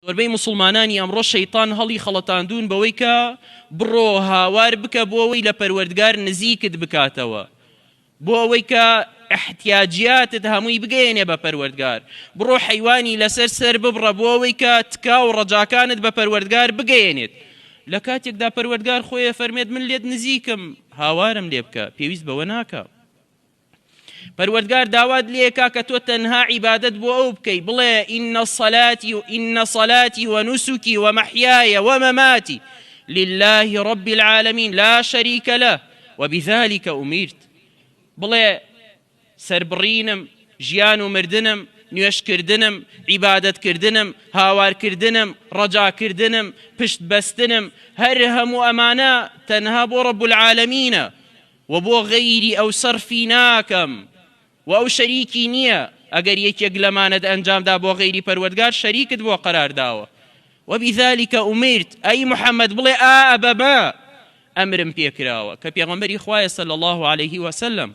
زۆربەی موسڵمانانی ئەمڕۆ شەیتان هەڵی خەڵەتاندوون بەوەی کە بڕۆ هاوار بکە بۆ ئەوەی لە پەروەردگار نزیکت بکاتەوە بۆ ئەوەی کە احتیاجیاتت هەمووی بگەیەنێ بە پەروەردگار بڕۆ حەیوانی لەسەر سەر ببڕە بۆ ئەوەی کە تکا و ڕەجاکانت بە پەروەردگار بگەیەنێت لە کاتێکدا پەروەردگار خۆی فەرمێت من لێت نزیکم هاوارم لێ بکە پێویست بەوە ناکا. پەروەردگار داوات لێکا کە تۆ تەنها عیبادەت بۆ ئەو بکەی بڵێ إن صلاتي إن صلاتي ونسكي ومحياي ومماتي لله رب العالمين لا شريك له وبذلك أمرت بڵێ سەربڕینم ژیان و مردنم نوێژکردنم عیبادەتکردنم هاوارکردنم ڕەجاکردنم پشت بەستنم هەر هەموو ئەمانە تەنها بۆ رب العالمینە وە بۆ غەیری ئەو سەرفی ناکەم وە ئەو شەریکی نیە ئەگەر یەکێک لەمانەت ئەنجامدا بۆ غەیری پەروەردگار شەریکت بۆ قەرار داوە وبذلک امرت ئەی محمد بڵێ ئا بەمە ئەمرم پێکراوە کە پێغەمبەری خوایە صلی اللە علیه وسلم.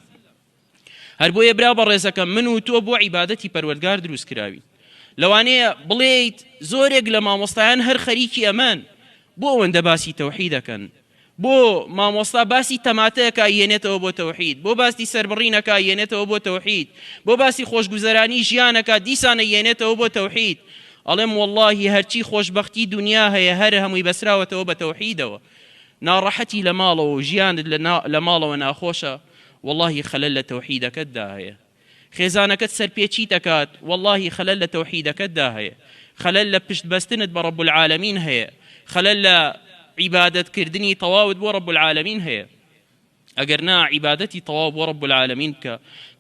هەر بۆیە برا بەڕێزەکەم من و تۆ بۆ عیبادەتی پەروەردگار دروست کراوین لەوانەیە بڵێیت زۆرێک لە مامۆستایان هەر خەریکی ئەمەن بۆ ئەوەندە باسی تەوحیدەکەن بۆ مامۆستا باسی تەماتەکە یێنێتەوە بۆ تەوحید بۆ باسی سەربڕینەکە یێنێتەوە بۆ تەوحید بۆ باسی خۆشگوزەرانی ژیانەکە دیسانە یێنێتەوە بۆ تەوحید ئەڵێم وەڵڵاهی هەرچی خۆشبەختی دنیا هەیە هەر هەمووی بەسراوەتەوە بە تەوحیدەوە ناڕەحەتی لە ماڵەوە و ژیانت لە ماڵەوە ناخۆشە وەڵاهی خەلەل لە تەوحیدەکەتدا هەیە خێزانەکەت سەرپێچیت ئەکات وەڵاهی خەلەل لە تەوحیدەکەتدا هەیە خەلەل لە پشت بەستنت بە رب العالمین هەیە خەلەل لە عیبادەت کردنی تەواوت بۆ رب العالمین هەیە ئەگەر نا عیبادەتی تەواو بۆ رب العالمین بکە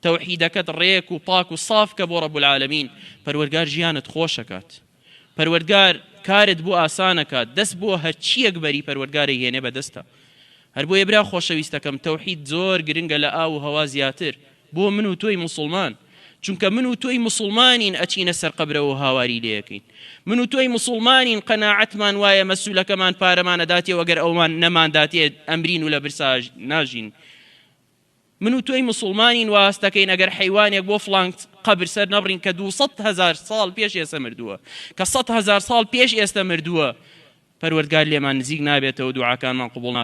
تەوحیدەکەت ڕێک و پاک و ساف کە بۆ رب العالمین پەروەرگار ژیانت خۆشەکات پەروەردگار کارت بۆ ئاسان ئەکات دەست بۆ هەرچیەک بەری پەروەردگار ئەیهێنێ بەدەستە هەر بۆیە برا خۆشەویستەکەم تەوحید زۆر گرنگە لە ئاو و هەوا زیاتر بۆ من و تۆی موسڵمان چونکە من و تۆی موسڵمانین ئەچینە سەر قەبرەوە و هاواری لێ ئەکەین من و تۆی موسڵمانین قەناعەتمان وایە مەسولەکەمان پارەمان ئەداتێ و ئەگەر ئەومان نەمانداتێ ئەمرین و لە برسا ناژین من و تۆی موسوڵمانین وا هەست دەکەین ئەگەر حەیوانێک بۆ فڵان قەبر سەر نەبڕین کە 200 هەزار ساڵ پێش ئێستا مردووە کە 100 هەزار ساڵ پێش ئێستا مردووە پەروەردگار لێمان نزیک نابێتەوە دوعاکانمان قبوڵ نابێت.